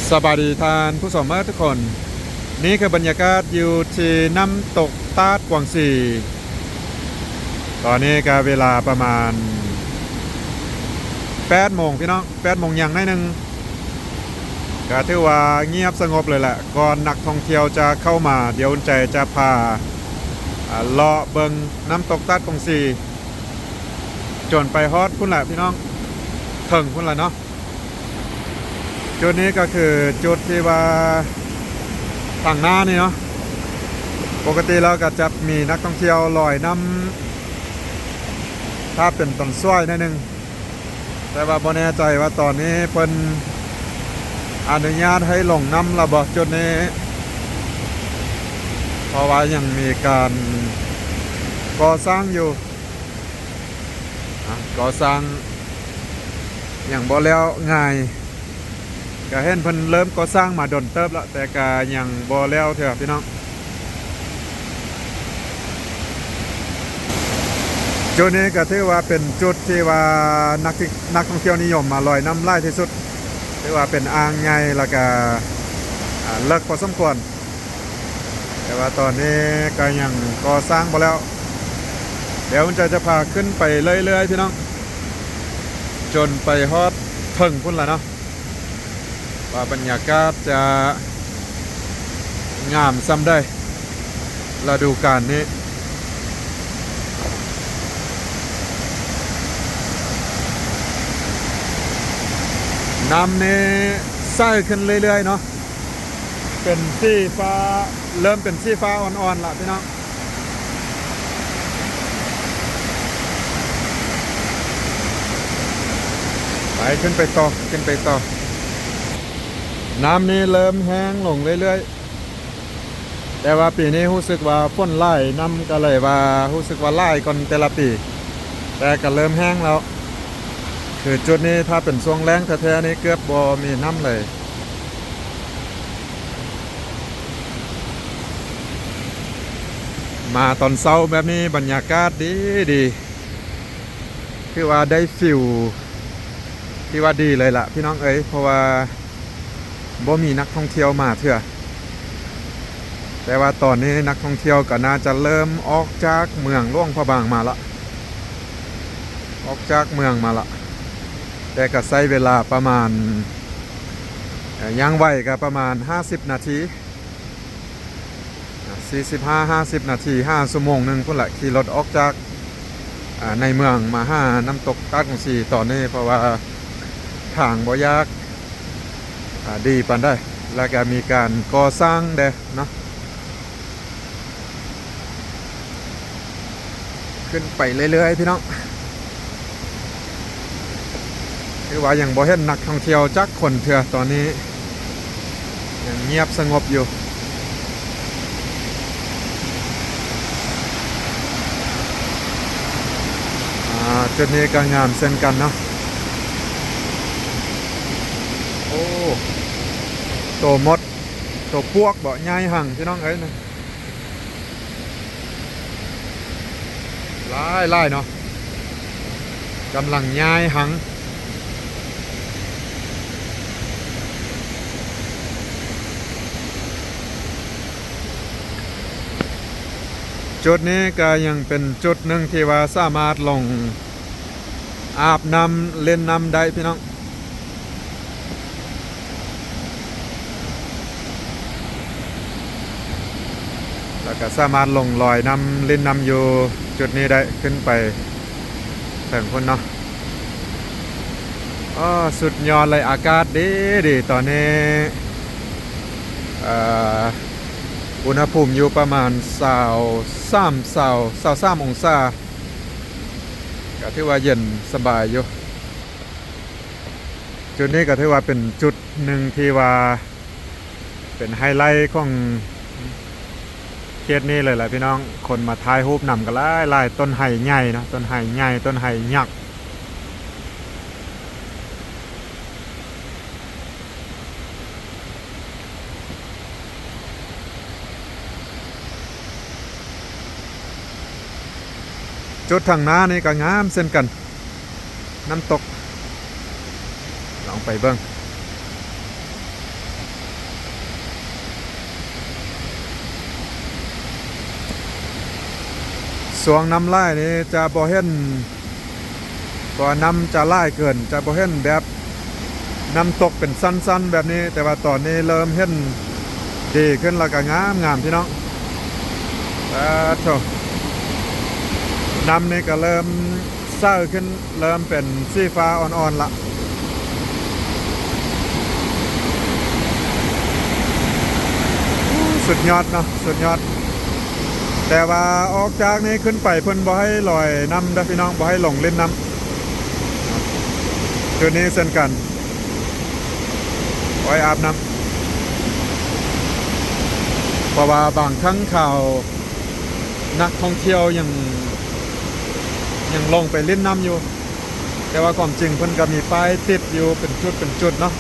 ສະບາຍດີທ່ານຜູ້ຊົມເອີທຸກຄົນ, ນີ້ຄືບັນຍາກາດຢູ່ທີ່ນ້ຳຕົກຕາດກວາງຊີ. ຕອນນີ້ກໍເວລາປະມານແປດໂມງພີ່ນ້ອງ, ແປດໂມງຫຍັງໜ້ອຍໜຶ່ງ, ກໍຖືວ່າງຽບສະຫງົບເລີຍແຫຼະ. ກ່ອນນັກທ່ອງທ່ຽວຈະເຂົ້າມາ, ດຽວອຸ່ນໃຈຈະພາ ອາ ເລາະເບິ່ງນ້ຳຕົກຕາດກວາງຊີ ຈົນໄປຮອດພຸ້ນແຫຼະພີ່ນ້ອງ, ເຖິງພຸ້ນແຫຼະເນາະ. ຈຸດນີ້ກໍຄືຈຸດທີ່ວ່າທາງໜ້ານີ້ເນາະ, ປົກກະຕິແລ້ວກໍຈະມີນັກທ່ອງທ່ຽວລອຍນ້ຳ ຖ້າເປັນຕອນສວຍໜ້ອຍໜຶ່ງ, ແຕ່ວ່າບໍ່ແນ່ໃຈວ່າຕອນນີ້ເພິ່ນອະນຸຍາດໃຫ້ລົງນ້ຳແລ້ວບໍ່ຈຸດນີ້, ເພາະວ່າຍັງມີການກໍ່ສ້າງຢູ່. ອາ ກໍ່ສ້າງຍັງບໍ່ແລ້ວງ່າຍ, ກະເຫັນເພິ່ນເລີ່ມກໍ່ສ້າງມາດົນເຕີບລະ, ແຕ່ກະຍັງບໍ່ແລ້ວເທື່ອພີ່ນ້ອງ. ຈຸດນີ້ກະຖືວ່າເປັນຈຸດທີ່ວ່ານັກ ນັກທ່ອງທ່ຽວນິຍົມມາລອຍນ້ຳຫຼາຍທີ່ສຸດ, ຖືວ່າເປັນອ່າງໃຫຍ່ ແລ້ວກະ ອາ ເລິກພໍສົມຄວນ. ແຕ່ວ່າຕອນນີ້ກໍຍັງກໍ່ສ້າງບໍ່ແລ້ວ, ດຽວຈະ ຈະພາຂຶ້ນໄປເລື້ອຍໆ ພີ່ນ້ອງ, ຈົນໄປຮອດເທິງພຸ້ນລະເນາະ, ວ່າບັນຍາກາດຈະງາມສ່ຳໃດລະດູການນີ້. ນ້ຳນີ້ໃສຂຶ້ນເລື້ອຍໆ ເນາະ. ເປັນສີຟ້າ ເລີ່ມເປັນສີຟ້າອ່ອນໆ ລະພີ່ນ້ອງ. ໄປ ຂຶ້ນໄປຕໍ່ ຂຶ້ນໄປຕໍ່. ນ້ຳນີ້ເລີ່ມແຫ້ງລົງເລື້ອຍໆ, ແຕ່ວ່າປີນີ້ຮູ້ສຶກວ່າຝົນຫຼາຍ, ນ້ຳກໍເລີຍວ່າຮູ້ສຶກວ່າຫຼາຍກ່ອນແຕ່ລະປີ, ແຕ່ກໍເລີ່ມແຫ້ງແລ້ວ. ຄືຈຸດນີ້ຖ້າເປັນຊ່ວງແລ້ງແທ້ໆ ນີ້ເກືອບບໍ່ມີນ້ຳເລີຍ. ມາຕອນເຊົ້າແບບນີ້ບັນຍາກາດດີໆ, ຄືວ່າໄດ້ຟີລທີ່ວ່າດີເລີຍລະພີ່ນ້ອງເອີຍ, ເພາະວ່າບໍ່ມີນັກທ່ອງທ່ຽວມາເທື່ອ. ແຕ່ວ່າຕອນນີ້ນັກທ່ອງທ່ຽວກໍໜ້າຈະເລີ່ມອອກຈາກເມືອງຫຼວງພະບາງມາລະ, ອອກຈາກເມືອງມາລະ, ແຕ່ກໍໃຊ້ເວລາປະມານ ເອີ່ ຢ່າງໄວກໍປະມານຫ້າສິບນາທີ, ສີ່ສິບຫ້າ ຫ້າສິບນາທີ ຫາຊົ່ວໂມງໜຶ່ງພຸ້ນລະ, ຂີ່ລົດອອກຈາກ ອາ ໃນເມືອງມາຫານ້ຳຕົກຕາດກວາງຊີຕອນນີ້, ເພາະວ່າທາງບໍ່ຢາກ ອາ ດີປານໃດ, ແລ້ວກໍມີການກໍ່ສ້າງແດ່ເນາະ. ຂຶ້ນໄປເລື້ອຍໆ ພີ່ນ້ອງ, ຄືວ່າຍັງບໍ່ເຫັນນັກທ່ອງທ່ຽວຈັກຄົນເທື່ອ, ຕອນນີ້ຍັງງຽບສະຫງົບຢູ່. ອາ ຈຸດນີ້ກໍງາມເຊັ່ນກັນເນາະ. ໂອ້ ໂຕມົດ ໂຕປວກເບາະ ຍ້າຍຮັງ ພີ່ນ້ອງເອີຍນະ. ຫຼາຍໆ ເນາະ, ກຳລັງຍ້າຍຮັງ. ຈຸດນີ້ກໍຍັງເປັນຈຸດໜຶ່ງທີ່ວ່າສາມາດລົງອາບນ້ຳ ຫຼິ້ນນ້ຳໄດ້ ພີ່ນ້ອງ. ແລ້ວກໍສາມາດລົງລອຍນ້ຳ ຫຼິ້ນນ້ຳຢູ່ຈຸດນີ້ໄດ້, ຂຶ້ນໄປເທິງພຸ້ນເນາະ. ອໍ ສຸດຍອດເລີຍ, ອາກາດດີໆ ຕອນນີ້ ເອີ ອຸນຫະພູມຢູ່ປະມານຊາວສາມ ຊາວ ຊາວສາມອົງສາ, ກໍຖືວ່າເຢັນສະບາຍຢູ່. ຈຸດນີ້ກໍຖືວ່າເປັນຈຸດໜຶ່ງທີ່ວ່າເປັນໄຮໄລຂອງເຂດນີ້ເລີຍແຫຼະພີ່ນ້ອງ, ຄົນມາຖ່າຍຮູບນຳກໍຫຼາຍໆ. ຕົ້ນໄຮໃຫຍ່ເນາະ, ຕົ້ນໄຮໃຫຍ່ ຕົ້ນໄຮຍັກ. ຈຸດທາງໜ້ານີ້ກໍງາມເຊັ່ນກັນ, ນ້ຳຕົກ. ລອງໄປເບິ່ງ. ຊ່ວງນ້ຳຫຼາຍນີ້ຈະບໍ່ເຫັນ ເພາະວ່ານ້ຳຈະຫຼາຍເກີນ ຈະບໍ່ເຫັນແບບນ້ຳຕົກເປັນຊັ້ນໆແບບນີ້, ແຕ່ວ່າຕອນນີ້ເລີ່ມເຫັນດີຂຶ້ນ ແລ້ວກໍງາມໆ ພີ່ນ້ອງ. ປາດໂທ້ ນ້ຳນີ້ກໍເລີ່ມໃສຂຶ້ນ ເລີ່ມເປັນສີຟ້າອ່ອນໆລະ. ສຸດຍອດເນາະ ສຸດຍອດ. ແຕ່ວ່າອອກຈາກນີ້ຂຶ້ນໄປເພິ່ນບໍ່ໃຫ້ລອຍນ້ຳເດີ້ພີ່ນ້ອງ, ບໍ່ໃຫ້ລົງຫຼິ້ນນ້ຳ. ຈຸດນີ້ເຊັ່ນກັນ ໄວ້ອາບນ້ຳ ເພາະວ່າບາງຄັ້ງຄາວ ນັກທ່ອງທ່ຽວຍັງ ຍັງລົງໄປຫຼິ້ນນ້ຳຢູ່, ແຕ່ວ່າຄວາມຈິງເພິ່ນກໍມີປ້າຍຕິດຢູ່ເປັນຈຸດເປັນຈຸດເນາະ,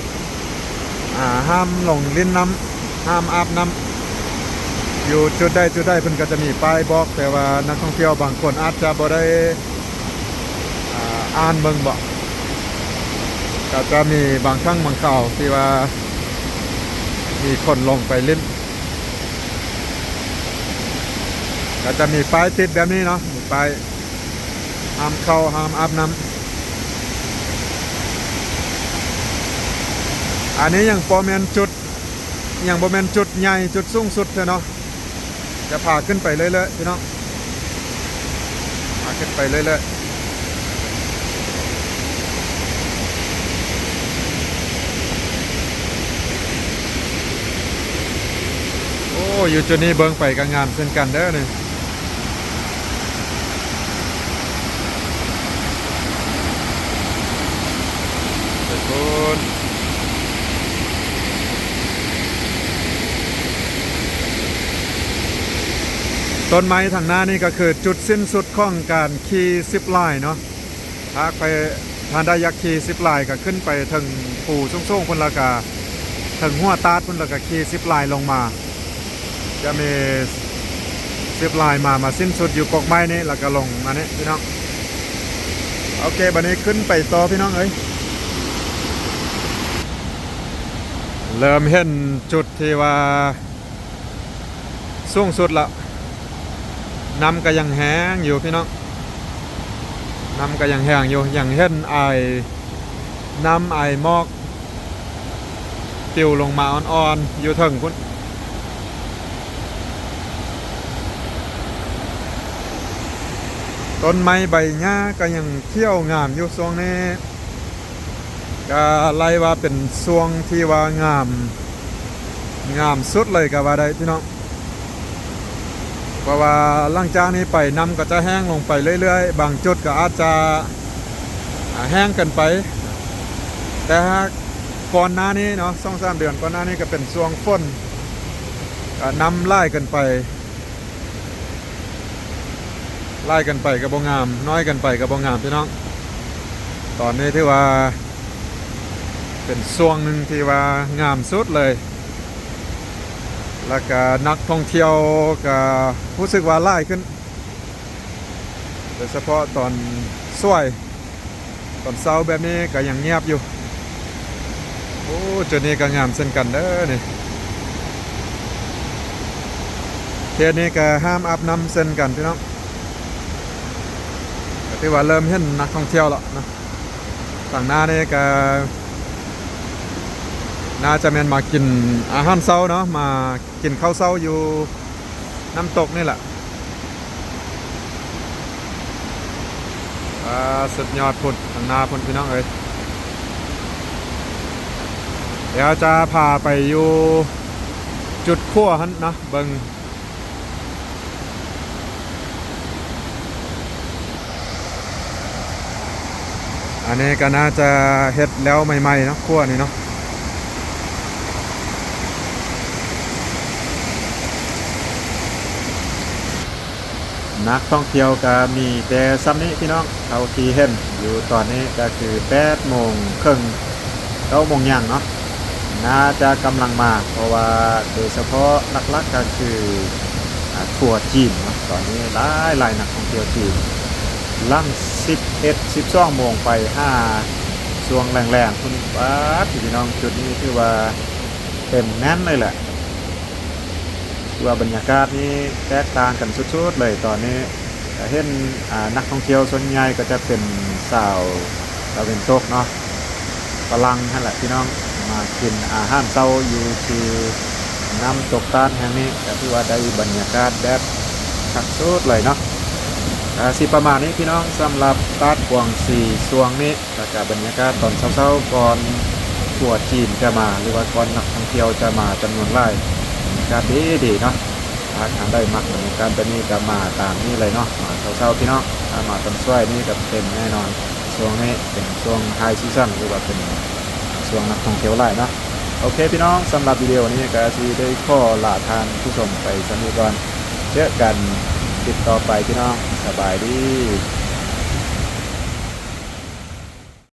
ອາ ຫ້າມລົງຫຼິ້ນນ້ຳ ຫ້າມອາບນ້ຳ. ຢູ່ຈຸດໃດຈຸດໃດເພິ່ນກໍຈະມີປ້າຍບອກ, ແຕ່ວ່ານັກທ່ອງທ່ຽວບາງຄົນອາດຈະບໍ່ໄດ້ ອາ ອ່ານເບິ່ງບໍ, ກໍຈະມີບາງຄັ້ງບາງຄາວທີ່ວ່າມີຄົນລົງໄປຫຼິ້ນ ກໍຈະມີປ້າຍຕິດແບບນີ້ເນາະ, ມີປ້າຍຫ້າມເຂົ້າ ຫ້າມອາບນ້ຳ. ອັນນີ້ຍັງບໍ່ແມ່ນຈຸດ ຍັງບໍ່ແມ່ນຈຸດໃຫຍ່ ຈຸດສູງສຸດເທື່ອເນາະ. ຈະພາຂຶ້ນໄປເລື້ອຍໆ ພີ່ນ້ອງ ພາຂຶ້ນໄປເລື້ອຍໆ. ໂອ້ ຢູ່ຈຸດນີ້ເບິ່ງໄປກໍງາມເຊັ່ນກັນເດີ້ນີ້. ໄປພຸ້ນ ຕົ້ນໄມ້ທາງໜ້ານີ້ກໍຄືຈຸດສິ້ນສຸດຂອງການຂີ່ຊິບລາຍເນາະ. ຖ້າໃຜທ່ານໃດຢາກຂີ່ຊິບລາຍກໍຂຶ້ນໄປເທິງພູສູງໆພຸ້ນ ແລ້ວກໍເທິງຫົວຕາດພຸ້ນ ແລ້ວກໍຂີ່ຊິບລາຍລົງມາ. ຈະມີຊິບລາຍມາ ມາສິ້ນສຸດຢູ່ກົກໄມ້ນີ້ ແລ້ວກໍລົງອັນນີ້ພີ່ນ້ອງ. ໂອເຄ ບັດນີ້ຂຶ້ນໄປຕໍ່ພີ່ນ້ອງເອີຍ. ເລີ່ມເຫັນຈຸດທີ່ວ່າສູງສຸດລະ. ນ້ຳກໍຍັງແຮງຢູ່ພີ່ນ້ອງ, ນ້ຳກໍຍັງແຮງຢູ່, ຍັງເຫັນອາຍນ້ຳອາຍໝອກປິວລົງມາອ່ອນໆຢູ່ເທິງພຸ້ນ. ຕົ້ນໄມ້ໃບຫຍ້າກໍຍັງຂຽວງາມຢູ່ຊ່ວງນີ້. ກະໄລ່ວ່າເປັນຊ່ວງທີ່ວ່າງາມ ງາມສຸດເລີຍກະວ່າໄດ້ພີ່ນ້ອງ, ເພາະວ່າຫຼັງຈາກນີ້ໄປນ້ຳກໍຈະແຫ້ງລົງໄປເລື້ອຍໆ, ບາງຈຸດກໍອາດຈະ ອາ ແຫ້ງເກີນໄປ. ແຕ່ຫາກກ່ອນໜ້ານີ້ເນາະ ສອງສາມເດືອນກ່ອນໜ້ານີ້ກໍເປັນຊ່ວງຝົນ, ກໍນ້ຳຫຼາຍເກີນໄປ. ຫຼາຍເກີນໄປກໍບໍ່ງາມ, ນ້ອຍເກີນໄປກໍບໍ່ງາມພີ່ນ້ອງ. ຕອນນີ້ຖືວ່າເປັນຊ່ວງໜຶ່ງທີ່ວ່າງາມສຸດເລີຍ, ແລ້ວກະນັກທ່ອງທ່ຽວກະຮູ້ສຶກວ່າຫຼາຍຂຶ້ນ, ໂດຍສະເພາະຕອນສວຍ. ຕອນເຊົ້າແບບນີ້ກໍຍັງງຽບຢູ່. ໂອ້ ຈຸດນີ້ກໍງາມເຊັ່ນກັນເດີ້ນີ້, ເຂດນີ້ກໍຫ້າມອາບນ້ຳເຊັ່ນກັນພີ່ນ້ອງ. ກໍຖືວ່າເລີ່ມເຫັນນັກທ່ອງທ່ຽວແລ້ວເນາະ, ທາງໜ້ານີ້ກໍໜ້າຈະແມ່ນມາກິນອາຫານເຊົ້າເນາະ, ມາ ກິນເຂົ້າເຊົ້າຢູ່ນ້ຳຕົກນີ້ແຫຼະ. ອາ ສຸດຍອດພຸ້ນ ທາງໜ້າພຸ້ນພີ່ນ້ອງເອີຍ. ດຽວຈະພາໄປຢູ່ຈຸດຂົວຫັ້ນນະ ເບິ່ງ. ອັນນີ້ກໍໜ້າຈະເຮັດແລ້ວໃໝ່ໆເນາະ ຂົວນີ້ເນາະ. ນັກທ່ອງທ່ຽວກໍມີແຕ່ສ່ຳນີ້ພີ່ນ້ອງ, ເທົ່າທີ່ເຫັນຢູ່ຕອນນີ້ກໍຄືແປດໂມງເຄິ່ງ ເກົ້າໂມງຫຍັງເນາະ. ໜ້າຈະກຳລັງມາ ເພາະວ່າໂດຍສະເພາະຫຼັກໆກໍຄື ອາ ທົວຈີນເນາະ, ຕອນນີ້ຫຼາຍໆນັກທ່ອງທ່ຽວຈີນ ຫຼັງສິບເອັດ ສິບສອງໂມງໄປຫາຊ່ວງແລງໆພຸ້ນ. ປາດ ພີ່ນ້ອງ ຈຸດນີ້ຖືວ່າເຕັມແໜ້ນເລີຍແຫຼະ, ຖືວ່າບັນຍາກາດນີ້ແຕກຕ່າງກັນສຸດໆເລີຍຕອນນີ້. ກໍເຫັນ ອ່າ ນັກທ່ອງທ່ຽວສ່ວນໃຫຍ່ກໍຈະເປັນຊາວຕາເວັນຕົກເນາະ ຝຣັ່ງຫັ້ນແຫຼະພີ່ນ້ອງ ມາກິນອາຫານເຊົ້າຢູ່ທີ່ນ້ຳຕົກຕາດແຫ່ງນີ້ ກໍຖືວ່າໄດ້ບັນຍາກາດແບບຄັກສຸດເລີຍເນາະ. ກໍຊິປະມານນີ້ພີ່ນ້ອງ ສຳລັບຕາດກວາງຊີຊ່ວງນີ້ ແລ້ວກໍບັນຍາກາດຕອນເຊົ້າໆ ກ່ອນທົວຈີນຈະມາ ຫຼືວ່າກ່ອນນັກທ່ອງທ່ຽວຈະມາຈຳນວນຫຼາຍ ບັນຍາກາດດີໆເນາະ. ຖ້າທ່ານໃດມັກບັນຍາກາດແບບນີ້ກໍມາຕາມນີ້ເລີຍເນາະ ມາເຊົ້າໆພີ່ນ້ອງ. ຖ້າມາຕອນສວຍນີ້ກໍເຕັມແນ່ນອນ. ຊ່ວງນີ້ເປັນຊ່ວງ High Season ຫຼືວ່າເປັນຊ່ວງນັກທ່ອງທ່ຽວຫຼາຍເນາະ. ໂອເຄພີ່ນ້ອງ ສຳລັບວິດີໂອນີ້ກໍຊິໄດ້ຂໍລາທ່ານຜູ້ຊົມໄປສ່ຳນີ້ກ່ອນ. ເຈີກັນຄລິບຕໍ່ໄປພີ່ນ້ອງ ສະບາຍດີ.